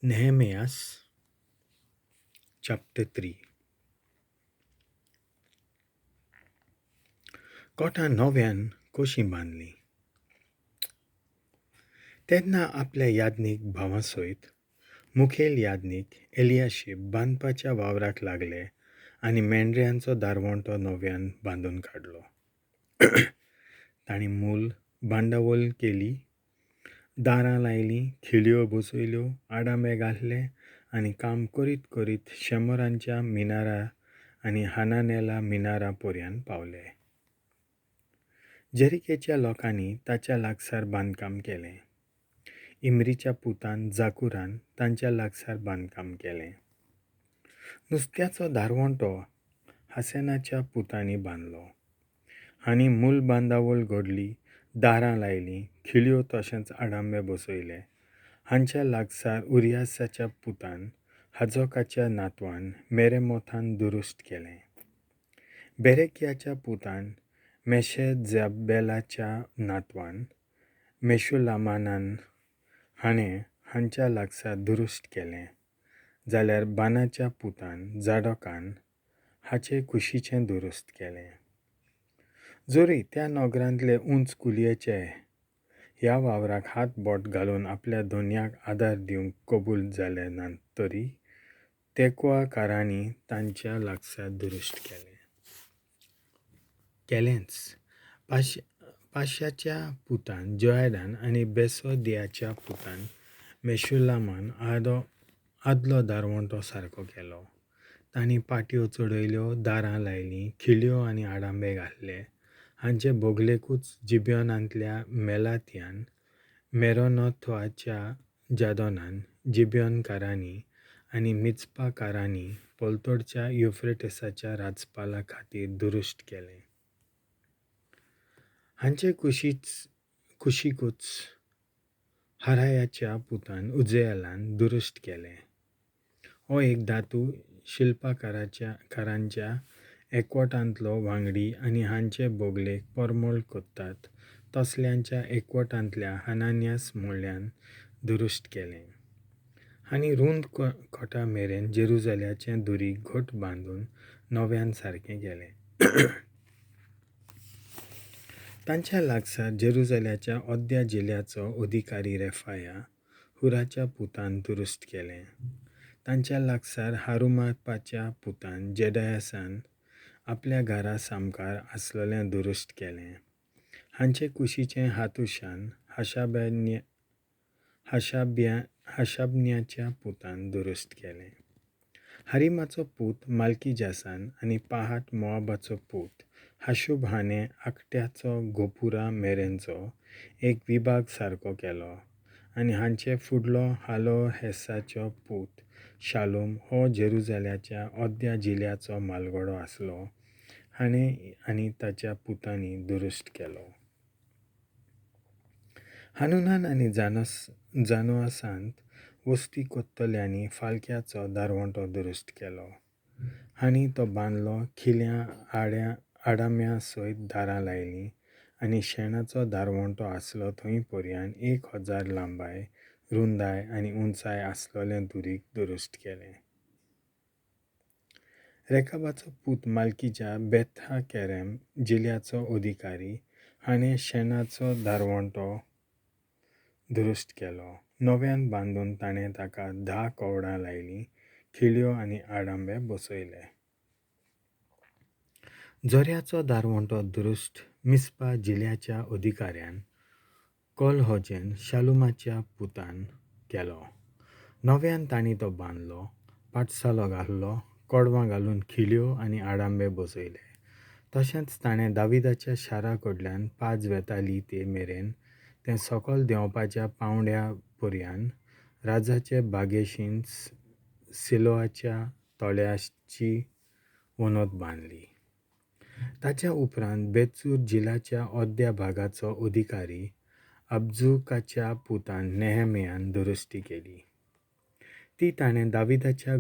Nehemiah chapter 3. कोटां नव्यान कशीं बांदलीं. तेन्ना आपल्या याज्ञीक भावां सयत मुखेल याज्ञीक एलियाशीब बांदपाच्या वावराक लागले आनी मेंढऱ्यांचो दारवंटो नव्यान बांदून काडलो. तांणी मूल बांदावळ केली, दारां लायलीं, खिळयो बसयल्यो, आडांबे घातले आनी काम करीत करीत शंबरांच्या मिनारा आनी हानानेला मिनारा पर्यान पावले. जेरिकेच्या लोकांनी ताच्या लागसार बांदकाम केलें. इमरीच्या पुतान जाकुरान तांच्या लागसार बांदकाम केलें. नुस्त्याचो दारवंटो हसेनाच्या पुतांनी बांदलो. हांणी मूल बांदावळ घडली, दारां लायलीं, खिळयो तशेंच आडांबे बसयले. हांच्या लागसार उरियासाच्या पुतान हाजोकाच्या नातवान मेरेमोथान दुरुस्त केलें. बेरेकियाच्या पुतान मेशेजाबेलाच्या नातवान मेशुलामानान हाणें हांच्या लागसार दुरुस्त केलें, जाल्यार बानाच्या पुतान जाडोकान हाचे कुशीचें दुरुस्त केलें. जरी त्या नगरांतले उंच कुलयेचे ह्या वावराक हात बोट घालून आपल्या धनयाक आदार दिवंक कबूल जाले ना तरी तेकवाकारांनी तांच्या लागसार दुरुस्त केलें. केलेंच. पाशाच्या पुतान जोयादान आनी बेसोदियाच्या पुतान मेशुलामान आदलो दारवंटो सारको केलो. तांणी पाटयो चडयल्यो, दारां लायलीं, खिळयो आनी आडांबे घातले. हांचे बगलेकूच जिब्योनांतल्या मेलातियान, मेरोनोथाच्या जादोनान, जिब्योनकारांनी आनी मित्स्पाकारांनी पलतडच्या युफ्रेटसाच्या राजपाला खातीर दुरुस्त केलें. हांचे कुशीकूच हरायाच्या पुतान उज्जेलान दुरुस्त केलें. हो एक धातू शिल्पकारांच्या एकवटांतलो वांगडी आनी हांचे बगलेक परमळ कोत्तात तसल्यांच्या एकवटांतल्या हनान्यास म्हळ्यान दुरुस्त केलें. आनी रुंद कोटा मेरेन जेरुजाल्याचें दुरीग घट बांदून नव्यान सारकें केलें. तांच्या लागसार जेरुजाल्याच्या अद्या जिल्ल्याचो अधिकारी रेफाया हुराच्या पुतान दुरुस्त केलें. तांच्या लागसार हारुमापाच्या पुतान जेडायासान आपल्या घरा सामकार आसलेलें दुरुस्त केलें. हांचे कुशीचें हातुशान हाशाबन्याच्या पुतान दुरुस्त केलें. हारिमाचो पूत मालकीजासान आनी पाहाट मोआबाचो पूत हाशूब हाणें आकट्याचो गोपुरा मेरेनचो एक विभाग सारको केलो आनी हांचे फुडलो हालो हेसाचो पूत शालोम हो जेरुजाल्याच्या अद्या जिल्ल्याचो म्हालगडो आसलो हाणें आनी ताच्या पुतांनी दुरुस्त केलो. हानुनान आनी जानोआसांत वस्ती कोत्तल्यांनी फालक्याचो दारवंटो दुरुस्त केलो. हांणी तो बांदलो, खिल्या आडाम्या सयत दारां लायलीं आनी शेणाचो दारवंटो आसलो थंय पर्यान 1000 लांबाय, रुंदाय आनी उंचाय आसलेलें दुरीग दुरुस्त केलें. रेकाबाचो पूत मालकीच्या बेथा केरेम जिल्ल्याचो अधिकारी हाणें शेणाचो दारवंटो दुरुस्त केलो. नव्यान बांदून ताणें ताका 10 कवडां लायलीं, खिळयो आनी आडांबे बसयले. झऱ्याचो दारवंटो दुरुस्त मिस्पा जिल्ल्याच्या अधिकाऱ्यान कोलहोजेन शालुमाच्या पुतान केलो. नव्यान तांणी तो बांदलो, पाटसालो घातलो, कडवां घालून खिळयो आनी आडांबे बसयले. तशेंच ताणें दाविदाच्या शारा कडल्यान पाज वेताली ते मेरेन तें सकल देंवपाच्या पांवड्या पर्यान राजाचे बागेशीन सिलोआच्या तळ्याची वनत बांदली. ताच्या उपरांत बेचूर जिल्ल्याच्या अद्या भागाचो अधिकारी अब्जुकाच्या पुतान नेहमियान दुरुस्ती केली. ती ताणें दाविदाच्या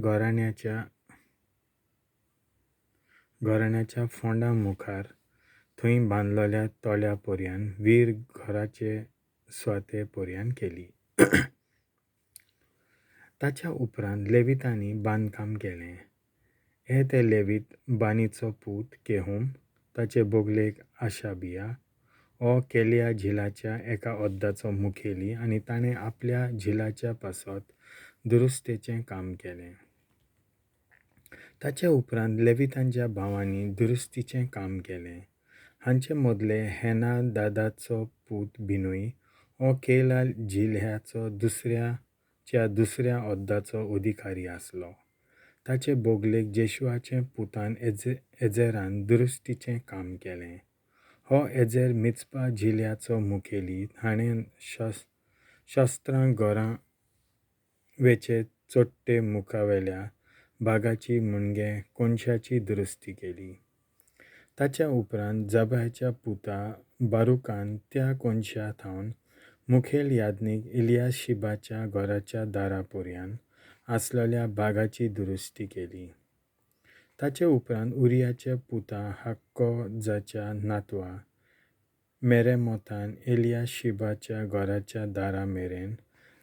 घराण्याच्या फोंडा मुखार थंय बांदलेल्या तळ्या पर्यान वीर घराचे सुवाते पर्यान केली. ताच्या उपरांत लेवितांनी बांदकाम केलें. हे ते लेवीत बानीचो पूत केहूम, ताचे बोगलेक आशाबिया, हो केलिया झिलाच्या एका ओद्दाचो मुखेली आनी ताणें आपल्या झिलाच्या पासत दुरुस्तेचें काम केलें. ताच्या उपरांत लेवितांच्या भावांनी दुरुस्तीचें काम केलें. हांचे मदले हेनादादाचो पूत बिनूय हो केला जिल्ह्याचो दुसऱ्याच्या दुसऱ्या ओद्दाचो अधिकारी आसलो. ताचे बोगलेक जेशुआचे पुतान एझेरान दुरुस्तीचें काम केलें. हो एझेर मित्स्पा जिल्ह्याचो मुखेली, हाणें शस्त्रां घरां वेचे चोडटे मुखावेल्या भागाची म्हणजे कोनशाची दुरुस्ती केली. ताच्या उपरांत जबायाच्या पुता बारुकान त्या कोनशा थावन मुखेल याज्ञीक इलियाशिबाच्या घराच्या दारा पर्यान आसलेल्या भागाची दुरुस्ती केली. ताचे उपरांत उरियाच्या पुता हक्कोजाच्या नातवा मेरेमोतान एलियाशिबाच्या घराच्या दारा मेरेन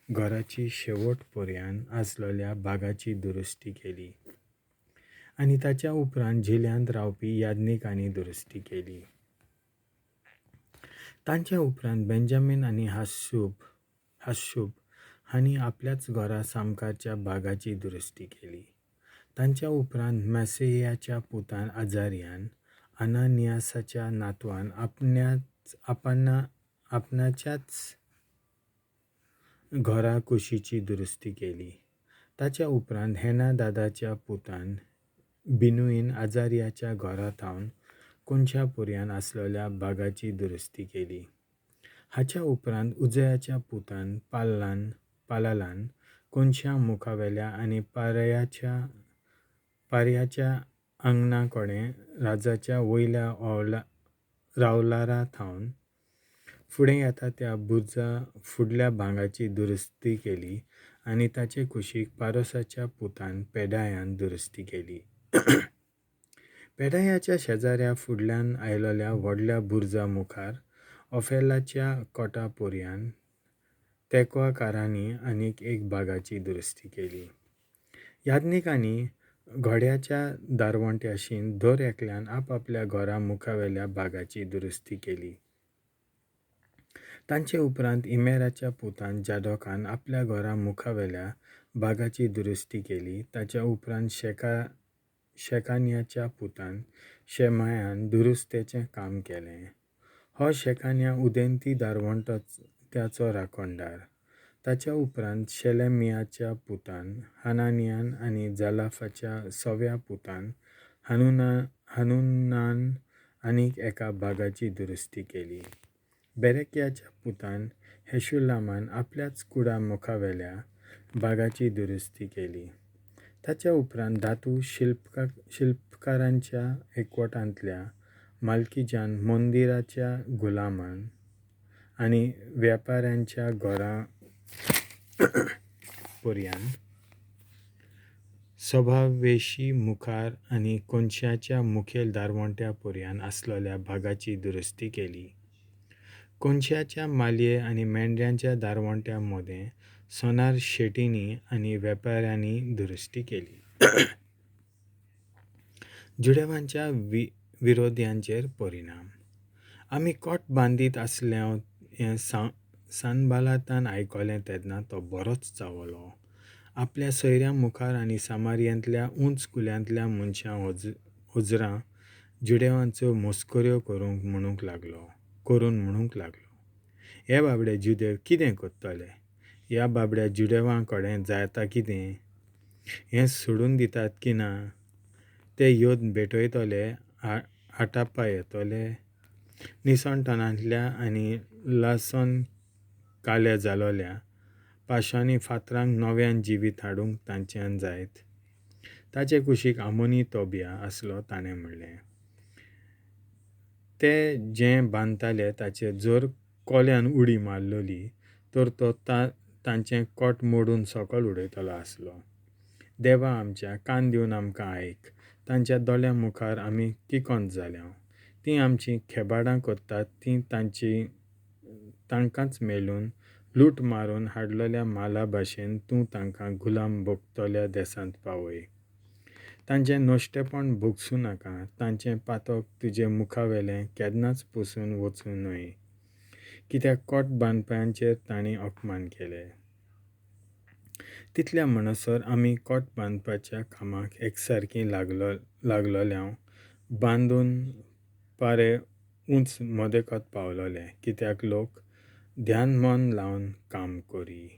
घराची शेवट पर्यान आसलेल्या भागाची दुरुस्ती केली आनी ताच्या उपरांत झिल्यांत रावपी याज्ञिकांनी दुरुस्ती केली. तांच्या उपरांत बेंजामीन आनी हाशूब हांणी आपल्याच घरा सामकारच्या भागाची दुरुस्ती केली. तांच्या उपरांत मॅसेयाच्या पुतान आजारियान अनानियासाच्या नातवान आपणाच्याच घरा कुशीची दुरुस्ती केली. ताच्या उपरांत हेनादादाच्या पुतान बिनुईन आजारियाच्या घरा थावन कोनशा पर्यान आसलेल्या भागाची दुरुस्ती केली. हाच्या उपरांत उजयाच्या पुतान पालालान कोनशा मुखावेल्या आनी पारयाच्या आंगणा कडेन राजाच्या वयल्या रावलारा थावन फुडें येता त्या बुर्जा फुडल्या भागाची दुरुस्ती केली आनी ताचे कुशीक पारोसाच्या पुतान पेडायान दुरुस्ती केली. पेडायाच्या शेजाऱ्या फुडल्यान आयलेल्या व्हडल्या बुर्जा मुखार ओफेलाच्या कोटा पर्यान तेंकवाकारांनी आनीक एक भागाची दुरुस्ती केली. याज्ञिकांनी घोड्याच्या दारवंट्याशीन दर एकल्यान आपापल्या घरा मुखावेल्या भागाची दुरुस्ती केली. तांचे उपरांत इमेराच्या पुतान जादोकान आपल्या घरा मुखावेल्या भागाची दुरुस्ती केली. ताच्या उपरांत शेकान्याच्या पुतान शेमायान दुरुस्तेचें काम केलें. हो शेकान्या उदेंती दारवंट्याचो राखणदार. ताच्या उपरांत शेलेमियाच्या पुतान हानानियान आनी जालाफाच्या सव्या पुतान हानुनान आनीक एका भागाची दुरुस्ती केली. बेरेक्याच्या पुतान हेशुलामान आपल्याच कुडा मुखावेल्या भागाची दुरुस्ती केली. ताच्या उपरांत धातू शिल्पकारांच्या एकवटांतल्या मालकीजान मंदिराच्या गुलामान आनी वेपाऱ्यांच्या घरां पर्यान सभावेशी मुखार आनी कोनशाच्या मुखेल दारवंट्या पर्यान आसलेल्या भागाची दुरुस्ती केली. कोनशाच्या मालये आनी मेंढ्यांच्या दारवंट्या मदें सोनार शेटींनी आनी वेपाऱ्यांनी दुरुस्ती केली. जुडेवांच्या विरोध्यांचेर परिणाम. आमी कोट बांदीत आसले हें सानबालातान आयकलें तेन्ना तो बरोच चावलो. आपल्या सोयऱ्यां मुखार आनी सामारियांतल्या उंच कुल्यांतल्या मनशां हुजरां जुडेवांच्यो मस्कऱ्यो करून म्हणूंक लागलो, हे बाबडे जुदेव कितें करतले? ह्या बाबड्या जुदेवां कडेन जाता कितें? हें सोडून दितात की ना? ते योद भेटयतले, आटापा येतले? निसणटनांतल्या आनी लासन काले जालोल्या पाशांनी फातरांक नव्यान जिवीत हाडूंक तांच्यान जायत? ताचे कुशीक आमोनी तोबिया आसलो. ताणें म्हणलें, ते जें बांदताले ताचेर जर कोल्यान उडी मारलेली तर तो तांचें कोट मोडून सकल उडयतलो आसलो. देवा आमच्या, कान दिवन आमकां आयक. तांच्या दोळ्यां मुखार आमी किकोंत जाल्या. तीं आमचीं खेबाडां करतात, तीं तांची तांकांच मेळून लूट मारून हाडलल्या माला भाशेन तूं तांकां गुलाम भोगतल्या देसांत पावय. तांचें नश्टेपण भोगसूं नाका, तांचें पातक तुजे मुखावेलें केन्नाच पुसून वचूं न्हय, कित्याक कोट बांदप्यांचेर तांणी अपमान केले. तितल्या म्हणसर आमी कोट बांदपाच्या कामाक एकसारकी लागलोल्यांव बांदून पारे उंच मदेकत पावलोले, कित्याक लोक ध्यान मन लावन काम करी.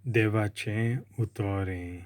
देवाचें उतोरें.